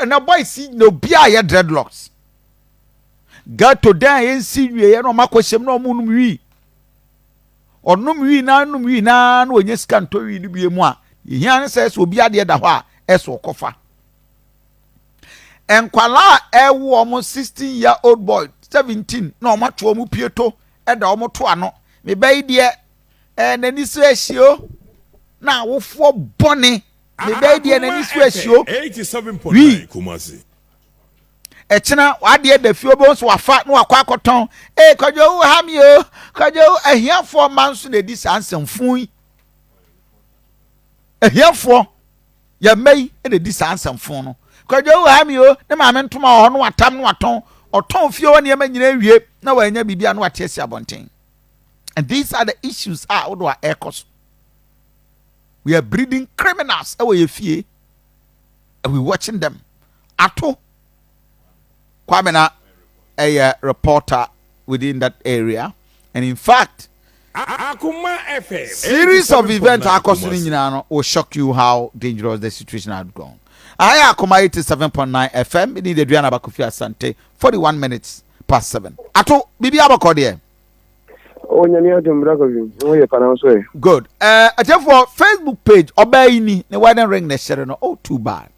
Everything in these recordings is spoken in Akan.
Ɛnɛ boys yi na obiara yɛ dreadlocks. Ghetto dan a yɛnsi wieɛ na ɔmo akɔhyɛm na ɔmo nom wii. Ɔnom wii na nom wii na na ɔnyɛ sika ntɔ wii no bie mu a, yɛhia ne sɛ obi adeɛ da hɔ a, ɛsɛ ɔkɔfa. Nkwalaa a ɛwɔ ɔmo 16 year old boy, 17, na ɔmo ato ɔmo pieto ɛda ɔmo to ano. Meba yi deɛ, n'ani so ahyio na awofoɔ bɔne. Meba yi deɛ, n'ani so ahyio. 87.9 Kumasi. Ɛkyena wadeɛ da fie, obi nso wafa na wakɔ akɔtɔn. Kwadwo, wo ha mi o. Kwadwo, ahiafoɔ mma nso na edi saa nsɛmfun yi. Ahiafoɔ yɛ mma yi na edi saa nsɛmfun no. Kwadwo, wo ha mi o. Ne maame ntoma wɔ hɔ no, watam no, watɔn. Ɔtɔn fie hɔ nneɛma nyinaa wie na wanya biribi a, na wate asi abɔnten. And these are the issues a wodo a ɛrekɔ so. We are breeding criminals ɛwɔ yɛ fie and we watching them. Ato Kwamina ɛyɛ reporter within that area, and in fact, Akuma FM. series of events 87.9 akɔ so no Kumasi. nyinaa no will shock you how dangerous the situation had gone. Ayɛ Akoma 87.9 FM ne Aduana Bakofi Asante, 41 minutes past 7. Ato, biribi abɔkɔ deɛ? O, Nyame adom, bra Kofi. Wo yɛ pana so ɛ? Good. Atiefoɔ, Facebook page, ɔbaa yi ni ne wedding ring na ɛhyɛre no. Oh, too bad.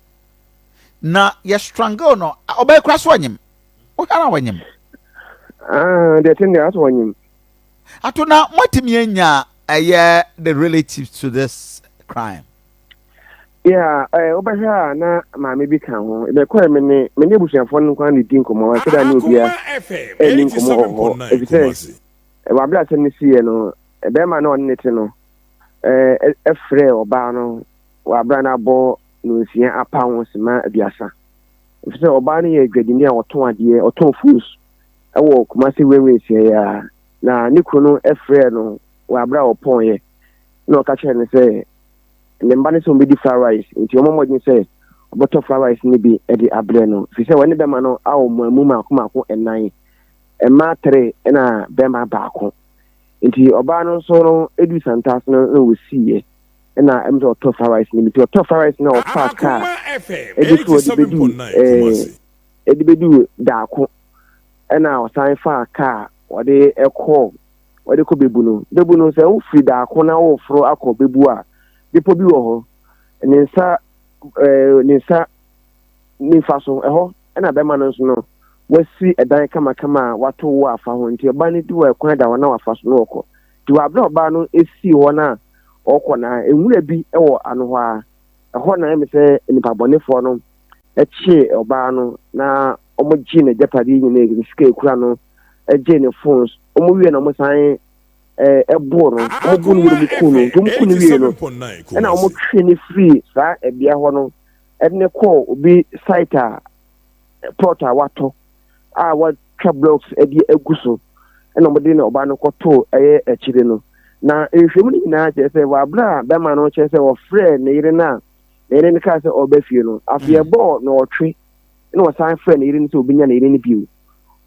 Na yɛ strangle no. Ɔbaa yi kora so ɔnyim, wohwɛ na wɔnyim. Ah, deɛ ten deɛ aso wɔnyim. Ato, na moatumi anya ɛyɛ the relatives to this crime? Yeah, wobɛhwɛ a na maame bi ka ho. Ɛbɛkɔɛ me ne abusuafoɔ no nkwa ne di nkɔmmɔ. Ɛsɛ da ne obia Akuma FM. ɛni nkɔmmɔ wɔ hɔ. 87.9 Ɛfiri sɛ Kumasi. wabere asɛm no siiɛ no, bɛrima na ɔne ne te no ɛfrɛ ɔbaa no wɔ abere no abɔ no 6 apa ho sima 30. Ɛfiri sɛ ɔbaa no yɛ dwadini a ɔtɔn adeɛ, ɔtɔn foods ɛwɔ Kumase wɛnwɛn nsia yi a, na ne kunu no ɛfrɛ no wɔ abere a ɔpɔnyɛ na ɔka kyerɛ no sɛ ne mba no sɛ ɔmbɛdi fried rice, nti ɔmɔ mmɔden sɛ ɔbɛtɔ fried rice no bi de abrɛ no, firi sɛ wɔne bɛrima no awɔ mmamu mako mako ɛnan, mmaa tere ɛna bɛrima baako. Nti ɔbaa no nso no edu santaase no na wɔsiiɛ ɛna ɛm sɛ ɔtɔ fried rice no bi. Nti ɔtɔ fried rice no a, ɔfaa kaa Akuma FM. ɛde fi ɔde bɛdu 87.9 Kumasi. Ɛde bɛdu Daako, ɛna ɔsan faa kaa ɔde ɛkɔ, ɔde kɔ Bebu no. Bebu no, sɛ wofiri Daako na woforo akɔ Bebu a, bepɔ bi wɔ hɔ, ne nsa nifa so ɛhɔ ɛna bɛrima no nso no wasi ɛdan kamakama a wato wo afa ho. Nti ɔbaa no di wɔ ɛkwan da hɔ na wafa so na ɔkɔ. Nti wɔ abere a ɔbaa no esi hɔ na ɔkɔ na nwura bi wɔ ano hɔ a, ɛhɔ na ɛmi sɛ nipa bɔnefoɔ no ɛkyee ɔbaa no na wɔn gye n'agyapadeɛ nyinaa, ne sika ekura no, ɛgye ne phones. Wɔn wie na wɔn san ɛboo no. Wɔn bu no wie no, wɔn ku no. Nti wɔn ku no wie no, 87.9 ɛna wɔn Kumasi. twe ne firi saa ɛbea hɔ no ɛde ne kɔɔ obi site a plot a watɔ a watwa blocks ɛde agu so, ɛna wɔde ne ɔbaa no kɔtoo ɛyɛ akyire no. Na nhwɛmu no nyinaa kyerɛ sɛ wɔ abere a bɛrima no kyerɛ sɛ wɔfrɛ ne yere no a, ne yere no kaa sɛ ɔreba fie no, afei ɛbɔɔ na ɔtwe ɛna ɔsan frɛ ne yere no sɛ obi nya ne yere no bio.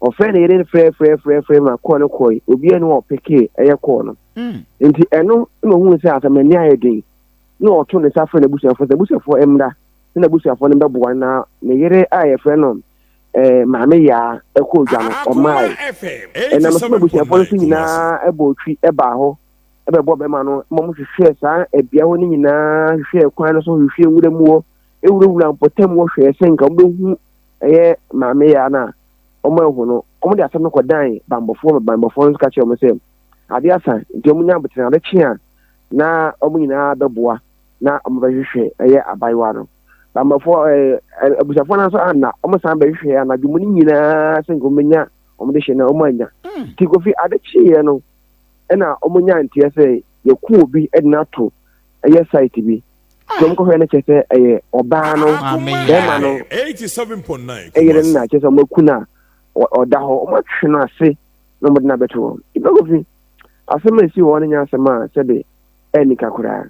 Ɔfrɛ ne yere no, frɛ frɛ frɛ frɛ ma kɔɔ no kɔe, obiara ne ɔpeke ɛyɛ kɔɔ no. Nti ɛno na ohun sɛ asɛm ani ayɛ den na ɔto ne nsa frɛ n'abusuafoɔ sɛ abusuafoɔ mmra na n'abusuafoɔ no bɛboa. Na ne yere a yɛfrɛ no Maame Yaa ɛkɔ odwa no, ɔmaae. Ɛnam so abusuafoɔ no nso nyinaa ɛbɔ otwi ɛbaa hɔ ɛbɛbɔ bɛrima no ma mo hwehwɛ saa ɛbea hɔ no nyinaa, hwehwɛ kwan no so, hwehwɛ nwura mu hɔ, ewurawura mpɔtam hɔ, hwɛɛ sɛ nka wɔbɛhu ɛyɛ Maame Yaa no a, wɔn ahu no. Wɔn de asɛm no kɔdan bambɔfoɔ ma bambɔfoɔ no nso ka kyerɛ wɔn sɛ ade asa, nti wɔn nya abotire ade kye a na wɔn nyinaa bɛboa na wɔn bɛhwehwɛ ɛyɛ abayewa no. Bambɔfoɔ abusuafoɔ no nso ana wɔn san bɛhwehwɛ anadwo mu no nyinaa sɛ nka wɔn bɛnya wɔn de hyɛ na wɔn anya. Ti Kofi, ade kyeeɛ no ɛna wɔn nya nteɛ sɛ yɛku obi ɛde no ato ɛyɛ site bi. Nti wɔn kɔhwɛ no, kyerɛ sɛ ɛyɛ ɔbaa no bɛrima no ɛyere no na kyerɛ sɛ wɔn aku no a ɔda hɔ, wɔn atwe no ase na wɔn de no abɛto hɔ. Ibi Kofi, asɛm a esi hɔ no nyɛ asɛm a sɛbe ɛnika koraa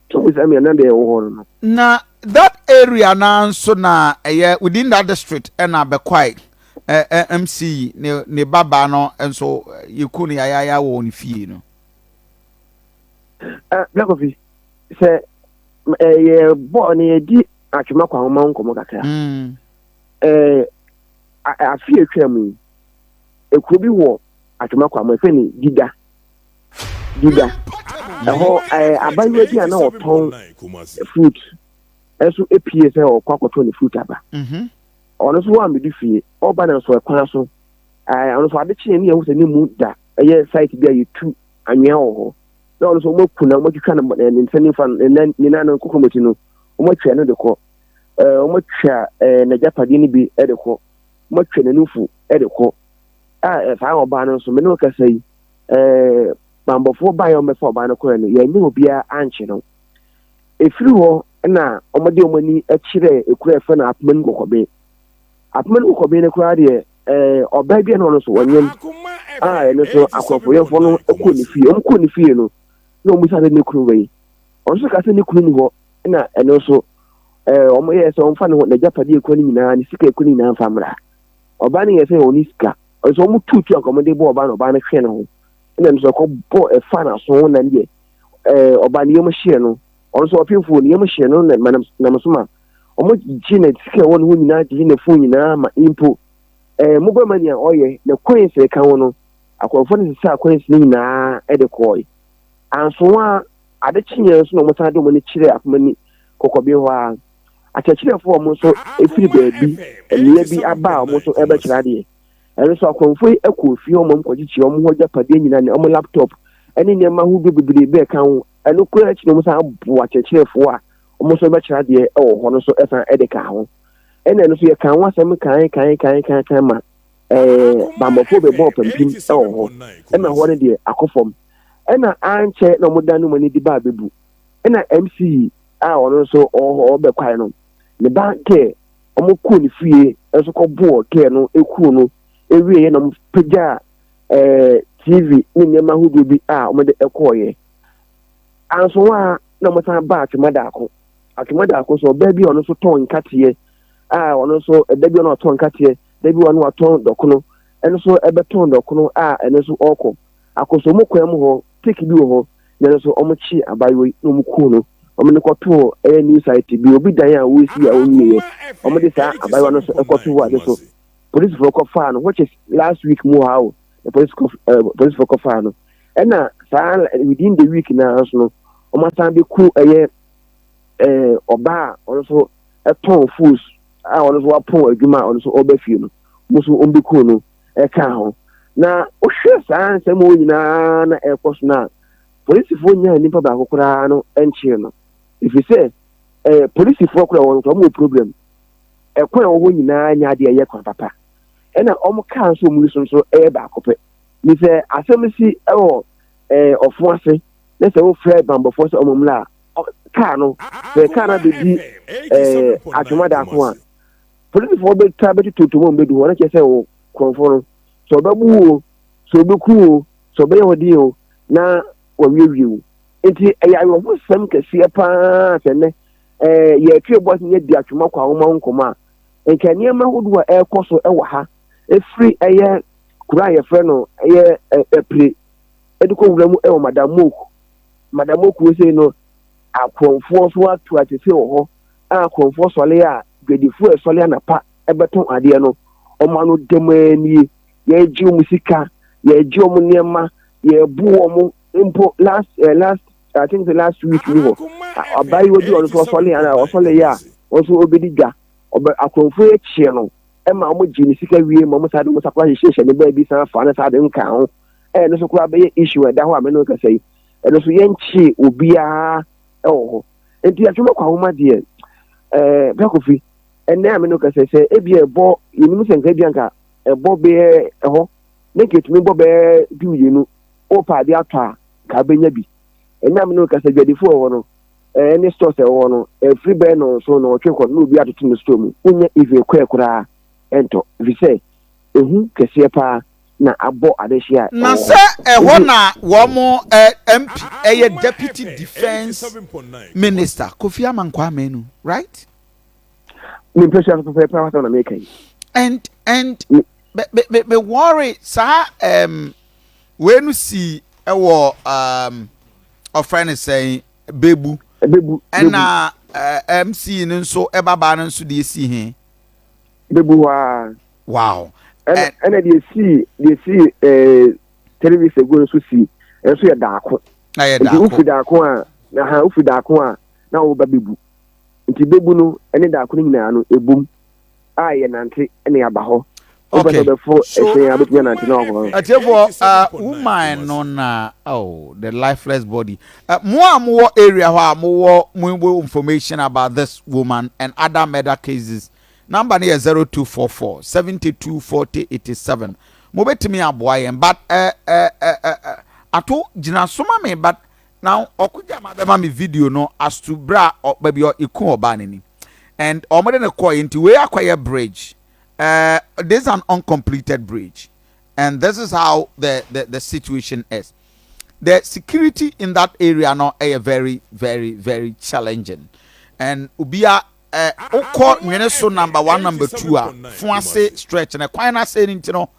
tó bisa mi ɛna deɛ ɛwɔ hɔ no. Na that area na nso na ɛyɛ within that district ɛna Bɛkwae MC ne babaa no nso yɛku no yayaya wɔ ne fie no. Black Kofi, sɛ ɛyɛ bɔɔl ne yɛdi. Atwema kwan ho ma wo nkɔmmɔ kakra. Ɛɛ afe a atwa mu yi, ekuro bi wɔ Atwema kwan mu, yɛfrɛ no Dida. Dida. Ɛhɔ ɛɛ abayewa bi a na ɔtɔn fruit nso epie sɛ ɔkɔ akɔtɔ ne fruit aba. Ɔno nso wammɛdu fie, ɔba na nso ɛkwan so. Ɛɛ ɔno nso ade kyeeɛ ne yɛhu sɛ ne mu da ɛyɛ site bi a yɛtu anwea wɔ hɔ. Na ɔno nso wɔaku na wɔatwitwa ne ne nsa nifa ne nan ne nan no kokomoti no wɔatwa no de kɔ. Ɛɛ wɔatwa ɛɛ n'agyapadeɛ no bi de kɔ. Wɔatwa n'anufu de kɔ. A saa ɔbaa no nso me ne wo kasa yi ɛɛ bambɔfoɔ baeɛ a wɔbɛfa ɔbaa no kɔɛ no yɛanyɛ obiara ankye no. Ɛfiri hɔ na wɔde wɔn ani kyerɛɛ ekuro a yɛfrɛ no Apomani Kɔkɔbe. Apomani Kɔkɔbe no koraa deɛ ɛɛ ɔbaa bi a na ɔno nso ɔnyem a ɛno nso akorɔfoyɛfoɔ no kɔɔ ne fie. Wɔn kɔɔ ne fie no na wɔn bisa sɛ ne kunu wɔ yi. Ɔno nso ka sɛ ne kunu ni hɔ na ɛno nso ɛɛ wɔn yɛ sɛ wɔmfa ne ho n'agyapadeɛ ekura no nyinaa ne sika ekura no nyinaa mfa mmra. Ɔbaa no yɛ sɛ ɔne sika. Ɔno nso wɔn tuutu anka wɔn de bɔ ɔbaa no ɔbaa no hwɛ ne ho ɛna ɛno nso ɛkɔ bɔ ɛfa n'aso na ne deɛ ɛɛ ɔbaa ne yam hyee no ɔno nso ɔpemfoɔ ne yam hyee no na ma nam so ma wɔn gye na sika ɛwɔ ne ho nyinaa gyegye ne fon nyinaa ma mpo ɛɛ mobile money a ɔyɛ na coins ɛka ho no akɔrɔfoɔ no sesa coins no nyinaa ɛde kɔɔe anso a ade kyeeɛ nso na wɔn san de wɔn ani kyerɛ akoma ni kɔkɔbe hɔ a akyerɛkyerɛfoɔ a wɔn nso efiri baabi mmea bi aba a wɔn nso ɛbɛkyerɛ adeɛ Ɛno nso akɔmfo yi kɔɔ fie hɔ ma wɔkɔkyekyee wɔn ho agyapadeɛ nyinaa ne wɔn laptop ne nneɛma ahodoɔ bebree bi a ɛka ho. Ɛno koraa akyi no wɔsan boa akyerɛkyerɛfoɔ a wɔn nso bɛkyerɛ adeɛ wɔ hɔ no nso san de kaa ho. Ɛna ɛno nso yɛkaa ho asɛm kan kan kan kan kan ma ɛɛ bammɔfoɔ bɛbɔɔ pampim wɔ hɔ. Ɛna hɔ no deɛ akɔ fam. Ɛna ankyɛ na wɔdan no mu ani de baa bɛbu. Ɛna MC a ɔno nso ɔwɔ hɔ ɔbɛkwae no ne ba kɛɛ wɔkɔɔ ne fie nso kɔbɔɔ kɛɛ no kuo no wieeɛ na wɔpagyaa ɛɛ TV ne nneɛma ahodoɔ bi a wɔde kɔɔeɛ. Anso hɔ a na wɔsan baa Atwema Daako. Atwema Daako nso ɔbaa bi a ɔno nso tɔn nkateɛ a ɔno nso ɛda bi a ɔno ɔtɔn nkateɛ, da bi ɔno watɔn dɔkono, ɛno nso ɛbɛtɔn dɔkono a ɛno nso ɔrekɔ. Akosombo kwan mu hɔ, take bi wɔ hɔ, na ɛno nso wɔkyee abaayewa yi na wɔkuu no. Wɔde no kɔtoo ɛyɛ new site bi, obi dan a wɔresi a wɔnwieɛ. Wɔde saa abaayewa no nso kɔtoo hɔ ade so. Polisifoɔ kɔfaa no, which is last week mu hɔ o, na polisifoɔ kɔfaa no. Ɛna saa within the week naa nso no, wɔasan bɛku ɛyɛ ɛɛ ɔbaa a ɔno nso tɔn foods a ɔno nso wapɔn adwuma a ɔno nso ɔreba fie no, wɔn nso wɔbɛku no. ɛka ho. Na wohwɛ saa nsɛm wɔ nyinaa na ɛrekɔ so no a, polisifoɔ nyaa nipa baako koraa no nkyee no. Ɛfiri sɛ eh, polisifoɔ koraa wɔn koraa wɔn wɔ problem. Ɛkwan a wɔwɔ hɔ nyinaa nyɛ adeɛ ɛyɛ kwan papa. Ɛna wɔn kaa nso wɔn so nso ɛyɛ baako pɛ. Ni sɛ asɛm si ɛwɔ eh, ɔfo ase na sɛ wofrɛ bambɔfoɔ sɛ wɔn mmla a, kaa no sɛ kaa no abɛdi eh, atwoma daako a Polisifoɔ bɛtaa bɛtototo mu a wɔbɛdu hɔ na kyerɛ sɛ wo korɔmfoɔ no sɛ ɔbɛbo wo o, sɛ ɔbɛku wo o, sɛ ɔbɛyɛ wo den o na wawiewie wo. Nti ɛyɛ awerɛhosɛm kɛseɛ paa sɛ nnɛ ɛɛ yɛretwe bɔ ase yɛdi atwoma kɔ ahoma ho nkɔmmɔ a nka nneɛma ahodoɔ a ɛrekɔ so wɔ ha ɛfiri ɛyɛ kuro a yɛfrɛ no ɛyɛ ɛpire ɛde kɔ wura mu ɛwɔ Madam Mook. Madam Mook wɔ sei no akorɔmfoɔ nso ato atese wɔ hɔ a akorɔmfoɔ sɔre a dwadifoɔ a ɛsɔre anapa bɛtɔn adeɛ no, wɔn ano da mu ara nie. Yɛregye wɔn sika, yɛregye wɔn nneɛma, yɛrebu wɔn mpo last eh, last I think the last week ni hɔ abaayewa bi a ɔno nso ɔsɔre ana ɔsɔre yɛ a ɔno nso ɔbɛdi dwa ɔbɛ akorɔmfoɔ yɛ kyeɛ no ɛma wɔn gye ne sika wie ma wɔn saa de wɔn sakora hyehyɛ ne baabi san fa ne saa de nka ho ɛno nso koraa bɛyɛ issue ɛda hɔ a mene kasa yi ɛno nso yɛnkyee obiara ɛwɔ hɔ Nti atwom akɔ ahoma deɛ ɛɛ bra kofi ɛnɛ a me no kɛsɛ sɛ ebi ɛbɔ yɛnim sɛ nka ebi anka ɛbɔ bɛyɛ ɛhɔ ne nka etumi bɔ bɛyɛ 12 wopɛ adeɛ atɔ a nka abɛnya bi ɛnɛ a me no kɛsɛ dwadifoɔ ɛwɔ no ɛɛ ne stores ɛwɔ hɔ no ɛfiri bɛyɛ nɔnso na ɔtwe kɔ na obi atoto ne store mu wonya even kɔɛ koraa ɛntɔ ɛfiri sɛ ehu kɛseɛ paa na abɔ adehye a Na ɛwɔ sɛ hɔ. ɛhɔ Nti. na wɔn eh, MP ɛyɛ Deputy Defence Minister Kofi Amankwaa Manu, right? Me mpɛsua so pɛpɛɛpɛ asɛm na meka yi. And Me, me me me, me worry saa um, wei no si ɛwɔ um, ɔfrɛ no sɛn Bebu Bebu, Bebu. ɛna MC no nso ɛbabaa no nso deɛ esi he? Bɛbu hɔ a. Ɛna deɛ esii 3 weeks ago nso si ɛnso yɛ Daako. Ɛyɛ Nti Daako. Wofi Daako a na ha wofi Daako a na woba Bɛbu, nti Bɛbu no ɛne Daako no nyinaa no ebom a yɛ nante ɛna yɛaba hɔ. Wopɛ sɛ wobɛfo ɛhyɛn a, wobɛtumi anante na wakɔ hɔ. Atiefoɔ, woman no na, oh, the lifeless body. Mo a mowɔ area hɔ a mowɔ mo information about this woman and other murder cases, number no yɛ 0244 72 40 87. Mobɛtumi aboa yɛn, but ato gyina soma me, but now ɔkogya ma bɛma me video no as to bra baabi a ɛku ɔbaa n'ani and ɔmode ne kɔɔ. Nti wei akɔyɛ bridge. This is an uncompleted bridge, and this is how the situation is. The security in that area no ɛyɛ very, very, very challenging, and obia wokɔ Nwene so number one, number two a fo ase stretch na kwan na ase ne nti no,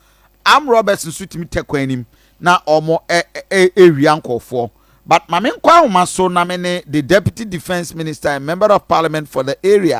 armed robbers nso tumi tɛ kwan nim na ɔmo ɛ ɛ ewia nkɔfoɔ. But maame nkɔ ahoma so na me ne the Deputy Defence Minister and Member of Parliament for the area.